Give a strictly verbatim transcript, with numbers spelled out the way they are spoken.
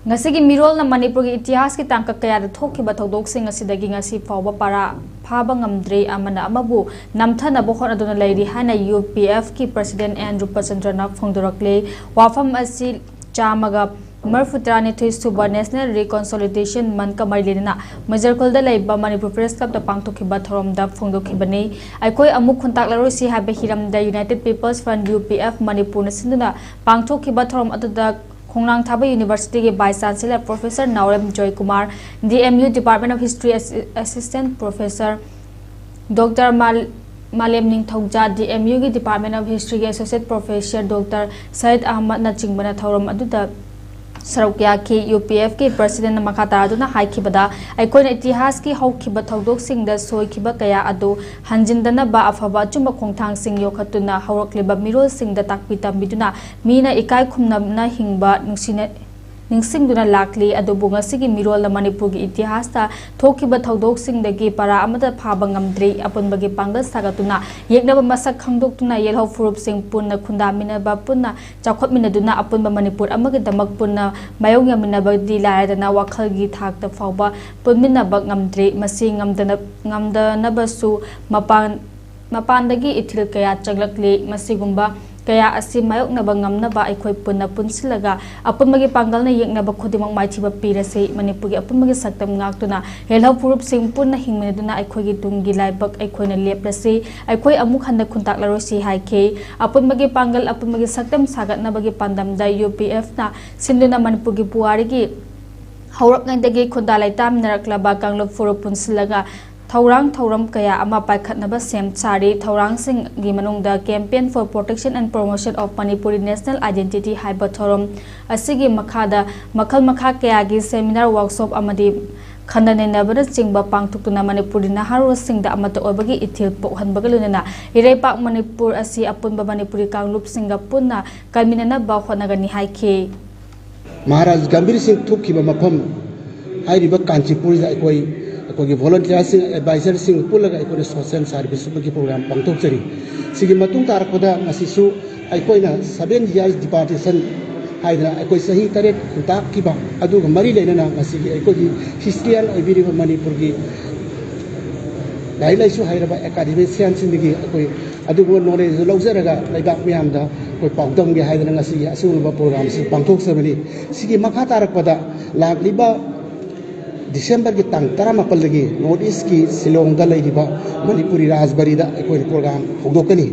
ꯉꯁꯤꯒꯤ ꯃꯤꯔꯣꯜꯅ ꯃꯅꯤꯄꯨꯔꯒꯤ ꯏꯇꯤꯍꯥꯁꯀꯤ ꯇꯥꯡꯀꯛ ꯀꯌꯥꯗ ꯊꯣꯛꯈꯤꯕ ꯊꯧꯗꯣꯛꯁꯤꯡ ꯑꯁꯤꯗꯒꯤ ꯉꯁꯤ ꯐꯥꯎꯕ ꯄꯥꯔꯥ ꯐꯥꯕ ꯉꯝꯗ꯭ꯔꯤ, ꯑꯃꯅ ꯑꯃꯕꯨ ꯅꯝꯊꯅꯕ ꯍꯣꯠꯅꯗꯨꯅ ꯂꯩꯔꯤ ꯍꯥꯏꯅ UPF ꯀꯤ President N ꯔꯨꯄꯆꯟꯗ꯭ꯔꯅ ꯐꯣꯡꯗꯣꯔꯛꯂꯤ꯫ ꯋꯥꯐꯝ ꯑꯁꯤ ꯆꯥꯝꯃꯒ ꯃꯔꯤꯐꯨ ꯇꯔꯥꯅꯤꯊꯣꯏ ꯁꯨꯕ National Reconciliation Month ꯀ ꯃꯔꯤ ꯂꯩꯅꯅ ꯃꯩꯖꯔꯈꯨꯜꯗ ꯂꯩꯕ ꯃꯅꯤꯄꯨꯔ Press Club ꯇ ꯄꯥꯡꯊꯣꯛꯈꯤꯕ ꯊꯧꯔꯝꯗ ꯐꯣꯡꯗꯣꯛꯈꯤꯕꯅꯤ꯫ ꯑꯩꯈꯣꯏ ꯑꯃꯨꯛ ꯈꯨꯟꯇꯥꯛꯂꯔꯣꯏꯁꯤ ꯍꯥꯏꯕ ꯍꯤꯔꯝꯗ United People's Front, UPF, ꯃꯅꯤꯄꯨꯔꯅ ꯁꯤꯟꯗꯨꯅ ꯄꯥꯡꯊꯣꯛꯈꯤꯕ ꯊꯧꯔꯝ ꯑꯗꯨꯗ ꯈꯣꯡꯅꯥꯡ ꯊꯥꯕ University ꯒꯤ Vice Chancellor Professor Naorem Joykumar, DMU Department of History Assi-, Assistant Professor Doctor ꯃꯥꯜ-, ꯃꯥꯂꯦꯝ ꯅꯤꯡꯊꯧꯖꯥ, DMU ꯒꯤ Department of History ꯒꯤ Associate Professor Doctor ꯁꯌꯤꯗ ꯑꯍꯃꯗꯅꯆꯤꯡꯕꯅ ꯊꯧꯔꯝ ꯑꯗꯨꯗ ꯁꯔꯨꯛ ꯌꯥꯈꯤ꯫ UPF ꯀꯤ President ꯅ ꯃꯈꯥ ꯇꯥꯗꯨꯅ ꯍꯥꯏꯈꯤꯕꯗ, ꯑꯩꯈꯣꯏꯅ ꯏꯇꯤꯍꯥꯁꯀꯤ ꯍꯧꯈꯤꯕ ꯊꯧꯗꯣꯛꯁꯤꯡꯗ ꯁꯣꯏꯈꯤꯕ ꯀꯌꯥ ꯑꯗꯨ ꯍꯟꯖꯤꯟꯗꯅꯕ ꯑꯐꯕ ꯑꯆꯨꯝꯕ ꯈꯣꯡꯊꯥꯡꯁꯤꯡ ꯌꯣꯛꯈꯠꯇꯨꯅ ꯍꯧꯔꯛꯂꯤꯕ ꯃꯤꯔꯣꯜꯁꯤꯡꯗ ꯇꯥꯛꯄꯤ ꯇꯝꯕꯤꯗꯨꯅ ꯃꯤꯅ ꯏꯀꯥꯏ ꯈꯨꯝꯅꯅ ꯍꯤꯡꯕ ꯅꯨꯡꯁꯤꯅ-, ꯅꯤꯡꯁꯤꯡꯗꯨꯅ ꯂꯥꯛꯂꯤ꯫ ꯑꯗꯨꯕꯨ ꯉꯁꯤꯒꯤ ꯃꯤꯔꯣꯜꯅ ꯃꯅꯤꯄꯨꯔꯒꯤ ꯏꯇꯤꯍꯥꯁꯇ ꯊꯣꯛꯈꯤꯕ ꯊꯧꯗꯣꯛꯁꯤꯡꯗꯒꯤ ꯄꯔꯥ ꯑꯃꯠꯇ ꯐꯥꯕ ꯉꯝꯗ꯭ꯔꯤ꯫ ꯑꯄꯨꯟꯕꯒꯤ ꯄꯥꯡꯒꯜ ꯁꯥꯒꯠꯇꯨꯅ ꯌꯦꯛꯅꯕ ꯃꯁꯛ ꯈꯪꯗꯣꯛꯇꯨꯅ ꯌꯦꯜꯍꯧ ꯐꯨꯔꯨꯞꯁꯤꯡ ꯄꯨꯟꯅ ꯈꯨꯟꯗꯥꯃꯤꯟꯅꯕ, ꯄꯨꯟꯅ ꯆꯥꯎꯈꯠꯃꯤꯟꯅꯗꯨꯅ ꯑꯄꯨꯟꯕ ꯃꯅꯤꯄꯨꯔ ꯑꯃꯒꯤꯗꯃꯛ ꯄꯨꯟꯅ ꯃꯥꯌꯣꯛꯅꯃꯤꯟꯅꯕꯗꯤ ꯂꯥꯏꯔꯗꯅ ꯋꯥꯈꯜꯒꯤ ꯊꯥꯛꯇ ꯐꯥꯎꯕ ꯄꯨꯟꯃꯤꯟꯅꯕ ꯉꯝꯗ꯭ꯔꯤ꯫ ꯃꯁꯤ ꯉꯝꯗꯅ-, ꯉꯝꯗꯅꯕꯁꯨ ꯃꯄꯥꯟ ꯃꯄꯥꯟꯗꯒꯤ ꯏꯊꯤꯜ ꯀꯌꯥ ꯆꯪꯂꯛꯂꯤ꯫ ꯃꯁꯤꯒꯨꯝꯕ ꯀꯌꯥ ꯑꯁꯤ ꯃꯥꯌꯣꯛꯅꯕ ꯉꯝꯅꯕ ꯑꯩꯈꯣꯏ ꯄꯨꯟꯅ ꯄꯨꯟꯁꯤꯜꯂꯒ ꯑꯄꯨꯟꯕꯒꯤ ꯄꯥꯡꯒꯜꯅ ꯌꯦꯛꯅꯕ ꯈꯨꯗꯤꯡꯃꯛ ꯃꯥꯏꯊꯤꯕ ꯄꯤꯔꯁꯤ꯫ ꯃꯅꯤꯄꯨꯔꯒꯤ ꯑꯄꯨꯟꯕꯒꯤ ꯁꯛꯇꯝ ꯉꯥꯛꯇꯨꯅ ꯌꯦꯜꯍꯧ ꯐꯨꯔꯨꯞꯁꯤꯡ ꯄꯨꯟꯅ ꯍꯤꯡꯃꯤꯟꯅꯗꯨꯅ ꯑꯩꯈꯣꯏꯒꯤ ꯇꯨꯡꯒꯤ ꯂꯥꯏꯕꯛ ꯑꯩꯈꯣꯏꯅ ꯂꯦꯞꯂꯁꯤ꯫ ꯑꯩꯈꯣꯏ ꯑꯃꯨꯛ ꯍꯟꯅ ꯈꯨꯟꯇꯥꯛꯂꯔꯣꯏꯁꯤ ꯍꯥꯏꯈꯤ꯫ ꯑꯄꯨꯟꯕꯒꯤ ꯄꯥꯡꯒꯜ, ꯑꯄꯨꯟꯕꯒꯤ ꯁꯛꯇꯝ ꯁꯥꯒꯠꯅꯕꯒꯤ ꯄꯥꯟꯗꯝꯗ UPF ꯅ ꯁꯤꯟꯗꯨꯅ ꯃꯅꯤꯄꯨꯔꯒꯤ ꯄꯨꯋꯥꯔꯤꯒꯤ ꯍꯧꯔꯛꯉꯩꯗꯒꯤ ꯈꯨꯟꯗꯥ ꯂꯩꯇꯥꯃꯤꯟꯅꯔꯛꯂꯕ ꯀꯥꯡꯂꯨꯞ ꯐꯨꯔꯨꯞ ꯄꯨꯟꯁꯤꯜꯂꯒ ꯊꯧꯔꯥꯡ ꯊꯧꯔꯝ ꯀꯌꯥ ꯑꯃ ꯄꯥꯏꯈꯠꯅꯕ ꯁꯦꯝ ꯁꯥꯔꯤ꯫ ꯊꯧꯔꯥꯡꯁꯤꯡꯒꯤ ꯃꯅꯨꯡꯗ Campaign for Protection and Promotion of Manipuri National Identity ꯍꯥꯏꯕ ꯊꯧꯔꯝ ꯑꯁꯤꯒꯤ ꯃꯈꯥꯗ ꯃꯈꯜ ꯃꯈꯥ ꯀꯌꯥꯒꯤ seminar, workshop ꯑꯃꯗꯤ ꯈꯟꯅ ꯅꯩꯅꯕꯅꯆꯤꯡꯕ ꯄꯥꯡꯊꯣꯛꯇꯨꯅ ꯃꯅꯤꯄꯨꯔꯤ ꯅꯍꯥꯔꯣꯜꯁꯤꯡꯗ ꯑꯃꯠꯇ ꯑꯣꯏꯕꯒꯤ ꯏꯊꯤꯜ ꯄꯣꯛꯍꯟꯕꯒ ꯂꯣꯏꯅꯅ ꯏꯔꯩꯄꯥꯛ ꯃꯅꯤꯄꯨꯔ ꯑꯁꯤ ꯑꯄꯨꯟꯕ ꯃꯅꯤꯄꯨꯔꯤ ꯀꯥꯡꯂꯨꯞꯁꯤꯡꯒ ꯄꯨꯟꯅ ꯀꯟꯃꯤꯟꯅꯅꯕ ꯍꯣꯠꯅꯒꯅꯤ ꯍꯥꯏꯈꯤ꯫ ꯃꯍꯥꯔꯥꯖ ꯒꯝꯚꯤꯔ ꯁꯤꯡ ꯊꯣꯛꯈꯤꯕ ꯃꯐꯝ ꯍꯥꯏꯔꯤꯕ ꯀꯥꯟꯆꯤꯄꯨꯔꯗ ꯑꯩꯈꯣꯏ, ꯑꯩꯈꯣꯏꯒꯤ volunteer ꯁꯤꯡ, advisor ꯁꯤꯡ ꯄꯨꯜꯂꯒ ꯑꯩꯈꯣꯏꯅ social service ꯑꯃꯒꯤ program ꯄꯥꯡꯊꯣꯛꯆꯔꯤ꯫ ꯁꯤꯒꯤ ꯃꯇꯨꯡ ꯇꯥꯔꯛꯄꯗ ꯉꯁꯤꯁꯨ ꯑꯩꯈꯣꯏꯅ seven years departation ꯍꯥꯏꯗꯅ ꯑꯩꯈꯣꯏ ꯆꯍꯤ ꯇꯔꯦꯠ ꯈꯨꯟꯇꯥꯛꯈꯤꯕ ꯑꯗꯨꯒ ꯃꯔꯤ ꯂꯩꯅꯅ ꯉꯁꯤꯒꯤ ꯑꯩꯈꯣꯏꯒꯤ ꯍꯤꯁꯇ꯭ꯔꯤꯌꯟ ꯑꯣꯏꯕꯤꯔꯤꯕ ꯃꯅꯤꯄꯨꯔꯒꯤ ꯂꯥꯏꯔꯤꯛ ꯂꯥꯏꯁꯨ ꯍꯩꯔꯕ ꯑꯦꯀꯥꯗꯃꯤꯁꯤꯌꯥꯟꯁꯤꯡꯗꯒꯤ ꯑꯩꯈꯣꯏ ꯑꯗꯨꯒꯨꯝꯕ ꯅꯣꯂꯦꯖ ꯂꯧꯖꯔꯒ ꯂꯩꯕꯥꯛ ꯃꯤꯌꯥꯝꯗ ꯑꯩꯈꯣꯏ ꯄꯥꯎꯗꯝꯒꯦ ꯍꯥꯏꯗꯅ ꯉꯁꯤꯒꯤ ꯑꯁꯤꯒꯨꯝꯂꯕ ꯄ꯭ꯔꯣꯒ꯭ꯔꯥꯝꯁꯤ ꯄꯥꯡꯊꯣꯛꯆꯕꯅꯤ꯫ ꯁꯤꯒꯤ ꯃꯈꯥ ꯇꯥꯔꯛꯄꯗ ꯂꯥꯛꯂꯤꯕ ꯗꯤꯁꯦꯝꯕꯔꯒꯤ ꯇꯥꯡ ꯇꯔꯥꯃꯥꯄꯜꯗꯒꯤ ꯅꯣꯔꯠ ꯏꯁꯀꯤ ꯁꯤꯂꯣꯡꯗ ꯂꯩꯔꯤꯕ ꯃꯅꯤꯄꯨꯔꯤ ꯔꯥꯖꯕꯥꯔꯤꯗ ꯑꯩꯈꯣꯏꯅ ꯄ꯭ꯔꯣꯒ꯭ꯔꯥꯝ ꯍꯧꯗꯣꯛꯀꯅꯤ꯫